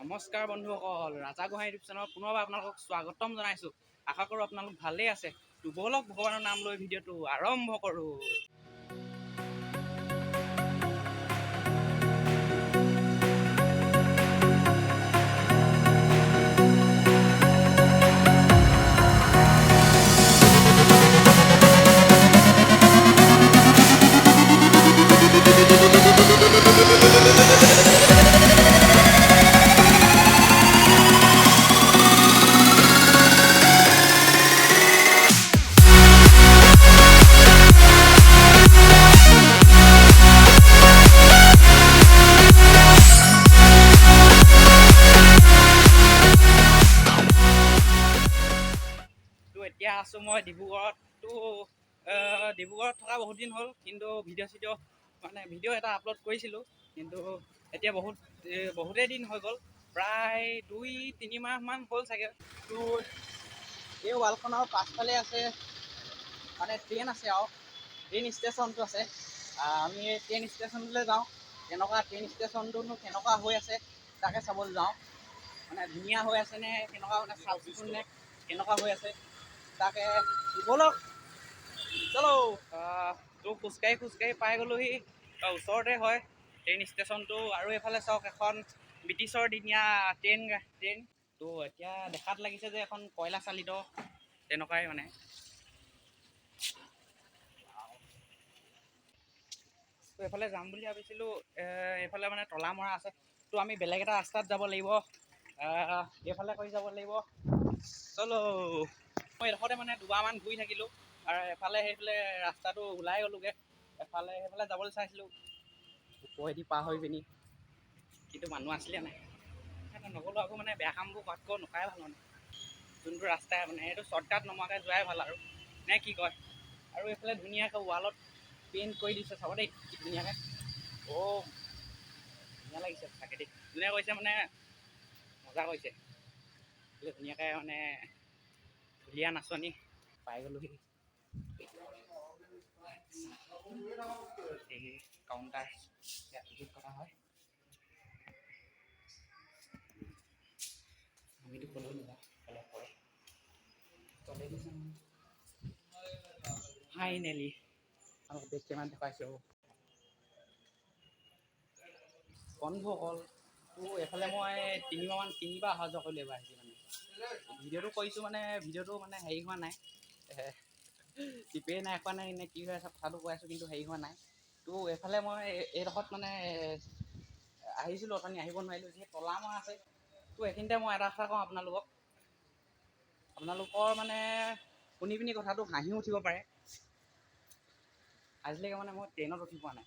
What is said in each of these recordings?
নমস্কাৰ বন্ধুসকল, ৰাজা গোহাঁই ইউটিউব চেনেলত পুনৰবাৰ আপোনালোকক স্বাগতম জনাইছোঁ। আশা কৰোঁ আপোনালোক ভালেই আছে। তো ব'লক, ভগৱানৰ নাম লৈ ভিডিঅ'টো আৰম্ভ কৰোঁ। তো এতিয়া আছোঁ মই ডিব্ৰুগড়ত। তো ডিব্ৰুগড়ত থকা বহুত দিন হ'ল, কিন্তু ভিডিঅ' চিডিঅ' মানে ভিডিঅ' এটা আপলোড কৰিছিলোঁ, কিন্তু এতিয়া বহুতেই দিন হৈ গ'ল, প্ৰায় 2-3 মাহমান হ'ল চাগে। তো এই ৱালখনৰ পাছফালে আছে মানে ট্ৰেইন আছে আৰু ট্ৰেইন ষ্টেচনটো আছে। আমি এই ট্ৰেইন ষ্টেচনলৈ যাওঁ। কেনেকুৱা ট্ৰেইন ষ্টেচনটোনো কেনেকুৱা হৈ আছে তাকে চাবলৈ যাওঁ। মানে ধুনীয়া হৈ আছে নে কেনেকুৱা, মানে চাফ চিকুণ নে কেনেকুৱা হৈ আছে তাকে। ব'লক, চলো। তো খোজকাঢ়ি খোজকাঢ়ি পাই গ'লোহি। ওচৰতে হয় ট্ৰেইন ষ্টেচনটো। আৰু এইফালে চাওক, এখন ব্ৰিটিছৰ দিনীয়া ট্ৰেইন ট্ৰেইন তো এতিয়া দেখাত লাগিছে যে এখন কয়লা চালিত তেনেকুৱাই মানে। তো এইফালে যাম বুলি ভাবিছিলোঁ, এইফালে মানে তলা মৰা আছে। তো আমি বেলেগ এটা ৰাস্তাত যাব লাগিব, এইফালে কৰি যাব লাগিব। চলো। মই এইডোখৰতে মানে দুবাৰমান ঘূৰি থাকিলোঁ আৰু এফালে সেইফালে ৰাস্তাটো ওলাই গ'লোগৈ। এফালে সেইফালে যাবলৈ চাইছিলোঁ ওপৰেদি পাৰ হৈ পিনি, কিন্তু মানুহ আছিলে নাই, সেইকাৰণে নগ'লোঁ। আকৌ মানে বেয়া কামবোৰ কৰাতকৈ নকৰাই ভাল। মানে যোনটো ৰাস্তাই মানে সেইটো শ্বৰ্টকাট নমৰাকৈ যোৱাই ভাল আৰু, নে কি কয়? আৰু এইফালে ধুনীয়াকৈ ৱালত পেইণ্ট কৰি দিছে, চাব দেই, কি ধুনীয়াকৈ। অ' ধুনীয়া লাগিছে সঁচাকৈ দেই। ধুনীয়া কৰিছে মানে মজা কৰিছে। এইফালে ধুনীয়াকৈ মানে ঢুলীয়া নাচনী পাই গ'লোহি। এই কাউণ্টাৰ, ইয়াত টিকেট কটা হয়। আমিতো ক'লৈ নাযাওঁ, এইফালে পৰে তলে দিছে। ফাইনেলি আমাক বেক কেমেৰাত দেখুৱাইছোঁ। বন্ধুসকল, তো এইফালে মই তিনিবাৰমান, তিনিবাৰ অহা যোৱা কৰিলোঁ এইবাৰ আহি। মানে ভিডিঅ'টো কৰিছোঁ, মানে ভিডিঅ'টো মানে হেৰি হোৱা নাই, টিপেই নাই খোৱা নাই নে কি হৈ আছে। কথাটো কৈ আছোঁ, কিন্তু হেৰি হোৱা নাই। তো এইফালে মই এইডোখৰত মানে আহিছিলোঁ অথনি, আহিব নোৱাৰিলোঁ যিহেতু তলা মৰা আছে। তো এইখিনিতে মই এটা কথা কওঁ আপোনালোকক, আপোনালোকৰ মানে শুনি পিনি কথাটো হাঁহিও উঠিব পাৰে। আজিলৈকে মানে মই ট্ৰেইনত উঠি পোৱা নাই।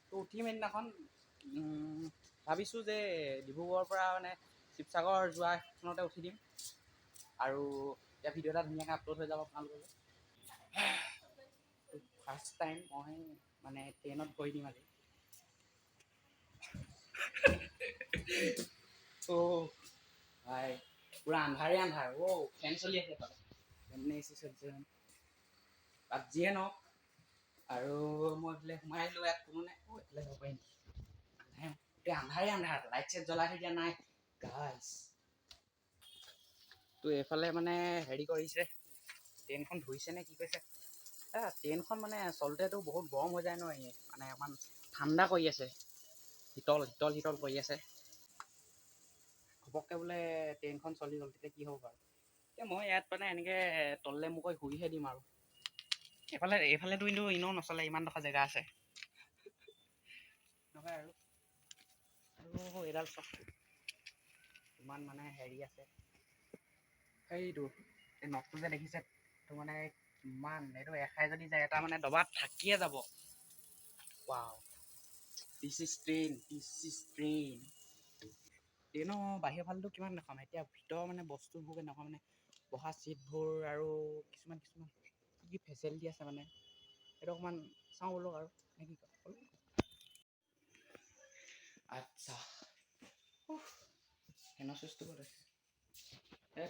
তো উঠিম এদিনাখন। ভাবিছোঁ যে ডিব্ৰুগড়ৰ পৰা মানে শিৱসাগৰ যোৱাখনতে উঠি দিম আৰু এতিয়া ভিডিঅ' এটা ধুনীয়াকৈ আপলোড হৈ যাব আপোনালোকলৈ। ফাৰ্ষ্ট টাইম মই মানে ট্ৰেইনত গৈ দিম আজি। অ' ভাই, পূৰা আন্ধাৰে আন্ধাৰ। অ' ফেন চলি আছে এইফালে, ফেন নে এচি চলিছে তাত, যিয়ে নহওক। আৰু মই এইফালে সোমাই আহিলোঁ, ইয়াত কোনো নাই। অ' এইফালে যাব পাৰিম। আন্ধাৰে, গোটেই আন্ধাৰে আন্ধাৰ, লাইট চাইট জ্বলাই থৈ দিয়া নাই গাইছ। তো এইফালে মানে হেৰি কৰিছে, ট্ৰেইনখন ধুইছে নে কি কৈছে। ট্ৰেইনখন মানে চলতেতো বহুত গৰম হৈ যায় ন, এই মানে অকণমান ঠাণ্ডা কৰি আছে, শীতল শীতল শীতল কৰি আছে। ঘপককৈ বোলে ট্ৰেইনখন চলি গ'ল, তেতিয়া কি হ'ব বাৰু? এতিয়া মই ইয়াত মানে এনেকৈ তললে মুকৈ শুইহে দিম। আৰু এইফালে এইফালেতো কিন্তু এনেও নচলে, ইমান ডোখৰ জেগা আছে নহয়। আৰু আৰু এইডাল চাওক, ইমান মানে হেৰি আছে। সেইটো এই নখটো যে দেখিছে, এইটো মানে কিমান, এইটো এখাই যদি যায় এটা মানে দবাত থাকিয়ে যাব। Wow, this is train, this is train। ট্ৰেইনৰ বাহিৰৰ ফালটো কিমান দেখাম, এতিয়া ভিতৰৰ মানে বস্তুবোৰ কেনেকুৱা, মানে বহা চিটবোৰ আৰু কিছুমান কিছুমান কি কি ফেচিলিটি আছে, মানে সেইটো অকণমান চাওঁ ব'লক আৰু, নে কি কয়? আচ্ছা, ফেনৰ চুইচটো ক'ত আছে? এই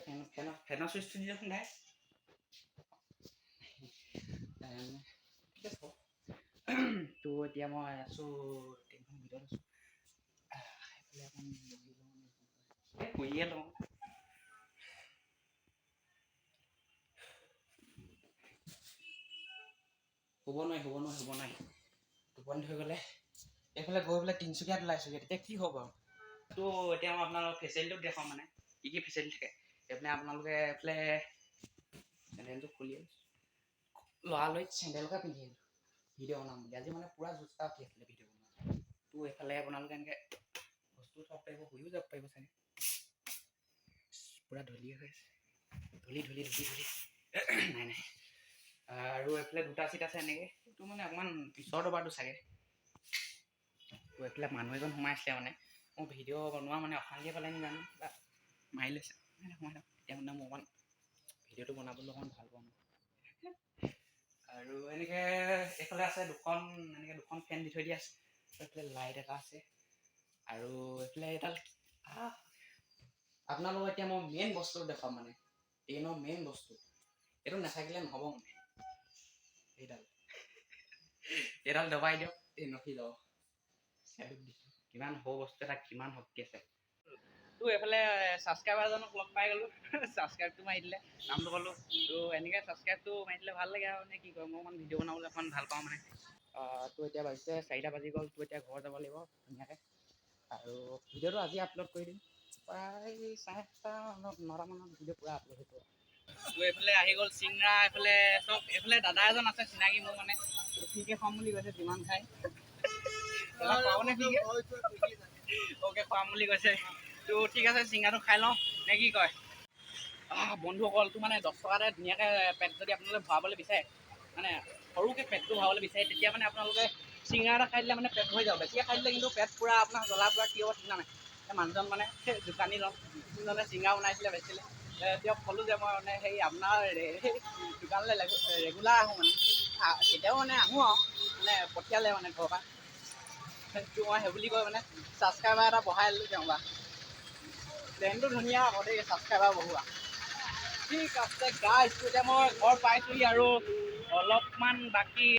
ফেনৰ চুইচটো দিয়কচোন ভাই। ঠিক আছে। তো এতিয়া মই আছোঁ ট্ৰেইনখনৰ ভিতৰত আছোঁ। এইফালে বহি লওঁ নে কি কয়। শুইয়ে লওঁ। শুব নোৱাৰি, শুব নোৱাৰি, শুব নোৱাৰি। টোপনি ধৰি গ'লে এইফালে গৈ পেলাই তিনিচুকীয়াত ওলাইছোগৈ, তেতিয়া কি হ'ব বাৰু? তো এতিয়া মই আপোনালোকক ফেচিলিটিটো দেখাওঁ, মানে কি কি ফেচিলিটি থাকে। এইপিনে আপোনালোকে এইফালে চেণ্ডেলটো খুলি লৰালৰিত চেণ্ডেলকে পিন্ধি আহিলোঁ ভিডিঅ' বনাম বুলি। আজি মানে পূৰা জোচটা উঠি আছিলে ভিডিঅ' বনোৱা। তো এইফালে আপোনালোকে এনেকৈ বস্তু থ'ব পাৰিব, শুইও যাব পাৰিব চাগে। পূৰা ধূলি হৈ আছে, ধূলি ধূলি ধূলি ধূলি। নাই নাই। আৰু এইফালে দুটা চিট আছে এনেকৈ। এইটো মানে অকণমান পিছৰ দবাটো চাগে। তো এইফালে মানুহ এজন সোমাইছিলে, মানে মোৰ ভিডিঅ' বনোৱা মানে অশান্তিয়ে পালে নি জানো, কিবা মাৰি লৈছে। নাই, সোমাই থাকক। তেতিয়া মানে মই অকণমান ভিডিঅ'টো বনাবলৈ অকণমান ভাল পাওঁ। আৰু এনেকৈ এইফালে আছে দুখন, এনেকৈ দুখন ফেন দি থৈ দিয়া আছে। এইফালে লাইট এটা আছে আৰু এইফালে এডাল। আপোনালোকক এতিয়া মই মেইন বস্তুটো দেখুৱাম, মানে ট্ৰেইনৰ মেইন বস্তু এইটো নাথাকিলে নহ'ব। মানে এইডাল এইডাল দবাই দিয়ক, ট্ৰেইন ৰখি যাব। চেলুট দিছোঁ, কিমান সৰু বস্তু এটা কিমান শক্তি আছে। তো এইফালে ছাবস্ক্ৰাইবাৰজনক লগ পাই গ'লোঁ, ছাবস্ক্ৰাইবটো মাৰি দিলে, নামটো ক'লোঁ। তো এনেকৈ ছাবস্ক্ৰাইবটো মাৰি দিলে ভাল লাগে আৰু মানে কি কয়, মই অকণমান ভিডিঅ' বনাবলৈ অকণমান ভাল পাওঁ মানে। তো এতিয়া বাজিছে 4টা বাজি গ'ল। তো এতিয়া ঘৰ যাব লাগিব ধুনীয়াকৈ আৰু ভিডিঅ'টো আজি আপলোড কৰি দিম। প্ৰায় 8:30 9টামানত ভিডিঅ' পূৰা আপলোড হৈ যাব। তো এইফালে আহি গ'ল চিংৰা, এইফালে চব। এইফালে দাদা এজন আছে চিনাকি মোৰ, মানে ফ্ৰীকে খুৱাম বুলি কৈছে যিমান খাই। দাদা, খুৱাবনে ফ্ৰীকে? অ'কে, খুৱাম বুলি কৈছে। তো ঠিক আছে, চিঙাটো খাই লওঁ নে কি কয়? বন্ধুসকল, তো মানে 10 টকাতে ধুনীয়াকৈ পেট যদি আপোনালোকে ভৰাবলৈ বিচাৰে, মানে সৰুকৈ পেটটো ভৰাবলৈ বিচাৰে, তেতিয়া মানে আপোনালোকে চিঙৰা এটা খাই দিলে মানে পেট ভৰি যাব। বেছিকৈ খাই দিলে কিন্তু পেট পূৰা আপোনাৰ জ্বলা পোৰা কি হ'ব ঠিক নাই। এই মানুহজন মানে সেই দোকানীজন, যোনজনে চিঙৰা বনাইছিলে বেচিলে, তেওঁক ক'লোঁ যে মই মানে সেই আপোনাৰ দোকানলৈ ৰেগুলাৰ আহোঁ, মানে কেতিয়াও মানে আহোঁ আৰু মানে পঠিয়ালে মানে ঘৰৰ পৰা। তো মই সেই বুলি কৈ মানে ছাবস্ক্ৰাইবাৰ এটা বঢ়াই দিলোঁ তেওঁ পৰা। প্লেনটো ধুনীয়া আকৌ দেই, ছাবস্ক্ৰাইবাৰ বঢ়োৱা। ঠিক আছে গাইজ, এতিয়া মই ঘৰ পাইছোহি আৰু অলপমান বাকী।